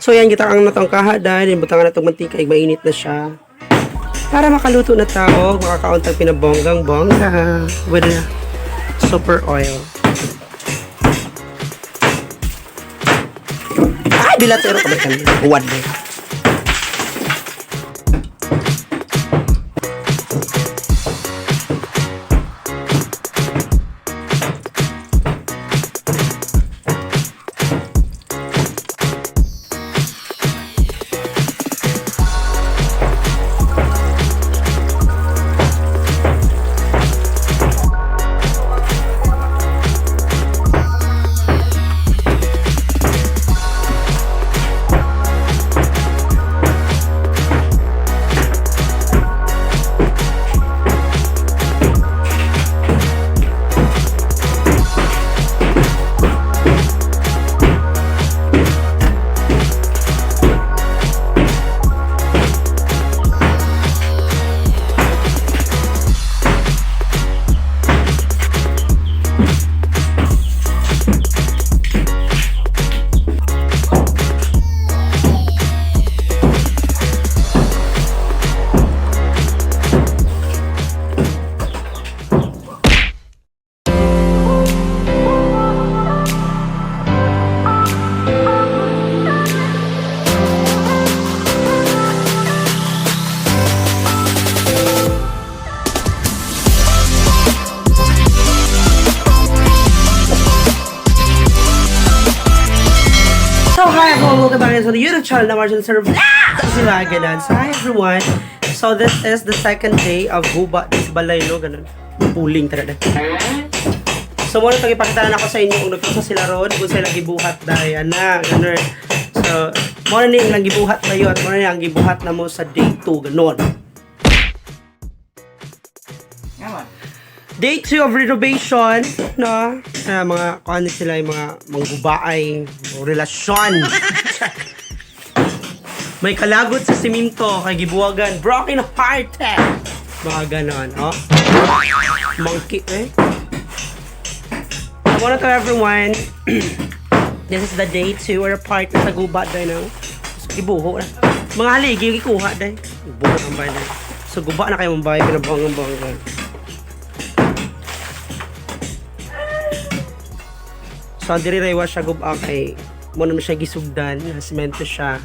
So yan, kita ang natong kaha dahil ibutangan na itong mantika, ay mainit na siya. Para makaluto na tao, makakauntang pinabonggang bongga with super oil. Ay, bilat sa ero kabalikan. Huwad na. So hi everyone, welcome back to the YouTube channel na Margin Sir Vlog! Sila, ganun. So hi everyone. So this is the second day of guba sa balay, no? Ganun. Puling talaga. So muna ito, ipakita na ako sa inyo kung nagkusa sila ron, kung sila gibuhat dahil, ana, ganun. So, muna ni ang gibuhat na yun at muna ni ang gibuhat na mo sa day 2, ganun. Day 2 of renovation, no? Sa mga, kung ano sila, yung mga manggubaay, o relasyon. May kalagot sa siminto, kay gibuwagan, broken hearted. Mga ganon, oh. Monkey, eh. I wanna tell everyone, this is the day 2 or part sa guba dahil, no? So, gibuho na. Mga haligi, gikuha dahil. Buho ang bahay dahil. So, guba na kayo mong bahay, pinabuhang-buhang. So, ang diri wa siya guba kay mo naman siya gisugdan, semento siya.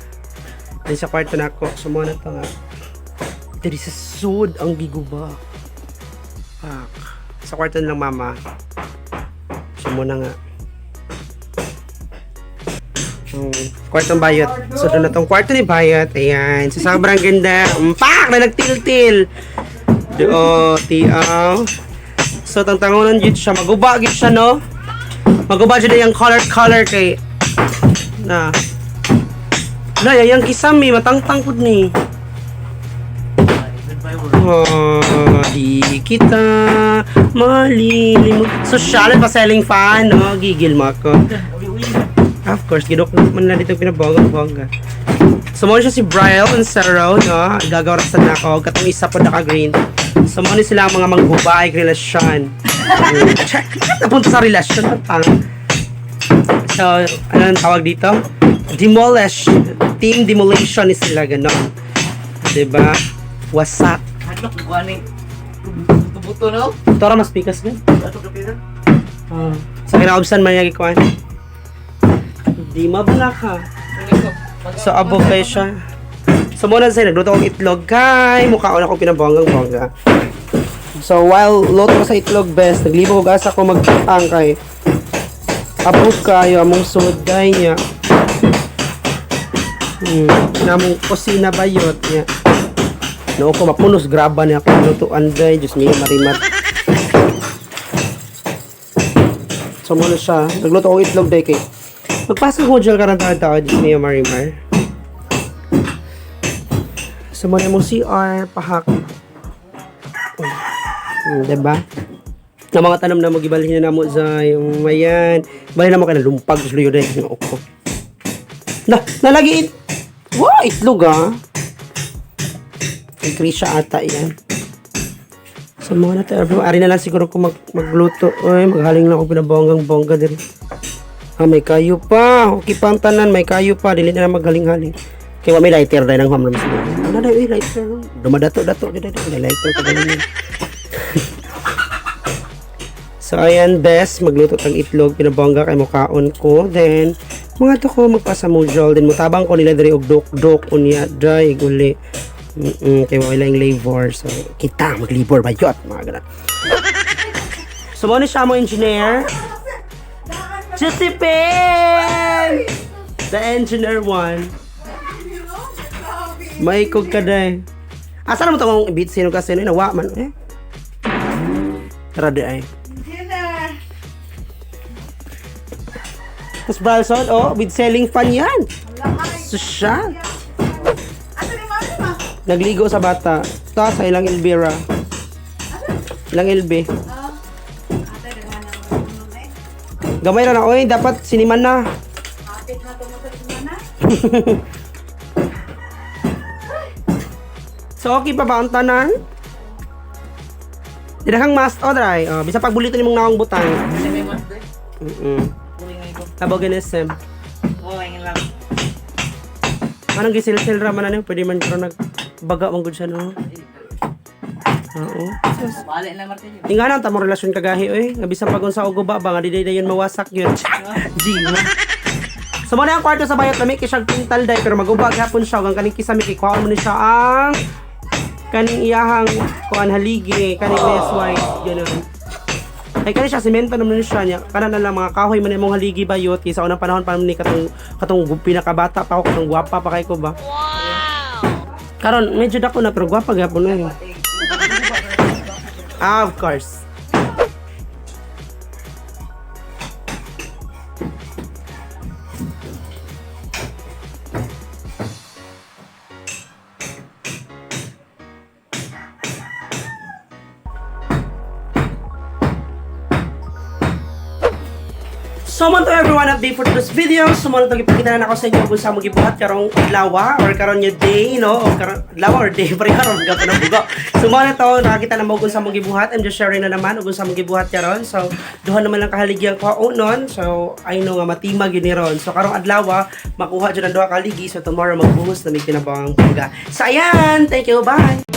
Din sa kwarto nako, so mo na to nga. Diri sa sud ang giguba. Pak. Sa kwarto lang mama. So mo na nga. Kwarto ng bayot. So doon na tong kwarto ni Bayot. Ayan. So sobrang ganda. Pak! Na nagtil-til. Do, tiaw. So tangtangonan jud siya. Maguba gid siya, no? Maguba jud yung color color kay na. Na, yang kisami matangtang pud ni. Oh, di kita malilimot. Sosyal pa selling fan, no? Gigil mo ako. Of course, gidok man na dito pinabongga-bongga. So, mo siya si Brian and Sarah, no? Gagawa sa nako. Katong isa po naka-green. So, mo ni sila ang mga manggubaay relasyon. Check! Napunta sa relasyon. Tanga. So, ano ang tawag dito? Demolish. Team demolition is sila, gano'n. Diba? Wasak. Hadlok ko ani. Buto-buto no? Tora mas pikas gan. Ato ka pila. Sa kinaubsan man yung gikuan. Di mabala ka. So, abo kayo siya. So, muna sa'yo, nagluto akong itlog kay mukha ko na akong pinabonggang bongga. So, while luto ko sa itlog, best, naglibo ko asa ko magputang kay abo kayo, among sud day niya. Namong kusina bayot niya. No, ko mapunos graba niya ako lutuan day, Diyos mio marimat. So, muna siya, nagluto ko itlog day kay magpasa ko dyan ka ng tao, Diyos mio marimar. So, muna mo CR, pahak. Diba? Na mga tanom na magibalhin na namo sa yung mayan. Balhin na mo kay lumpag sa luyo dahil yung uko. Na, nalagi it. Wow, itlog ah. Kay Krisha ata yan. So mga na tayo, everyone. Ari na lang siguro ko magluto. Ay, maghaling lang ako pinabonggang bongga din. Ah, may kayo pa. Okay pa ang tanan, may kayo pa. Dili na lang maghaling-haling. Kaya wa may lighter dahil ang hamram sila. Ano na eh, lighter. Dumadato-dato. Dili, dili, lighter. Kagalingan. So, ayan, best. Magluto tag itlog. Pinabongga kay mukaon ko. Then, mga to ko magpasa module. Then, mutabang ko nila diri og dok-dok. Unya, dry, guli. Kay wala yung labor. So, kita, maglibor ba yun? Mga ganun. So, mo ni siya mo engineer. Josephine! The engineer one. Maikog ka day. Asa na mo itong ibit? Sino kasi? Nawa man. Eh? Tara di ay. Tapos Bralson, oh, with selling fan yan. Social. Nagligo sa bata. Tapos sa ilang Elvira. Ilang LB. Gamay ra na, oy, dapat siniman na. So, okay pa ba ang tanan? Dira kang must o, dry. Oh, bisa pagbulito ni mong naong butang. Kasi may mas doy. Puri nga ikaw. Tabog SM. Oh, ingin lang. Anong gisil-sil ra man ano, pwede man pero nagbaga man gud siya no. Oo. Sus. Balik na Martin. Di nga nang tamang relasyon kagahi oy. Nga bisan pag unsa og guba ba nga di day dayon mawasak yun. G. So mo na ang kwarto sa bayot lami kay siyang pintal day pero maguba gyapon siya ug ang kaning kisame kay kuhaon mo ni siya ang kaning iyahang kuan haligi kaning less white ganun. Ay kani siya semento naman ni siya niya. Kana na lang mga kahoy man imong haligi bayot kaysa unang panahon pa man ni katong katong pinakabata pa ako katong gwapa pa kay ko ba. Karon medyo dako na pero gwapa gyapon na eh. Ah, of course. So man to everyone, update for today's video. So man to ipakita na ako sa inyo kung sa magibuhat karong adlaw or karon nga day, no? O karon adlaw or day pre karon gato na bugo. So man to nakakita na mo kung sa magibuhat. I'm just sharing na naman kung sa magibuhat karon. So duha naman lang kahaligyan ko unon. So I know nga matima gyud ni ron. So karong adlaw makuha jud ang duha ka haligi. So tomorrow magbuhos na may kinabang buga. So ayan, thank you, bye.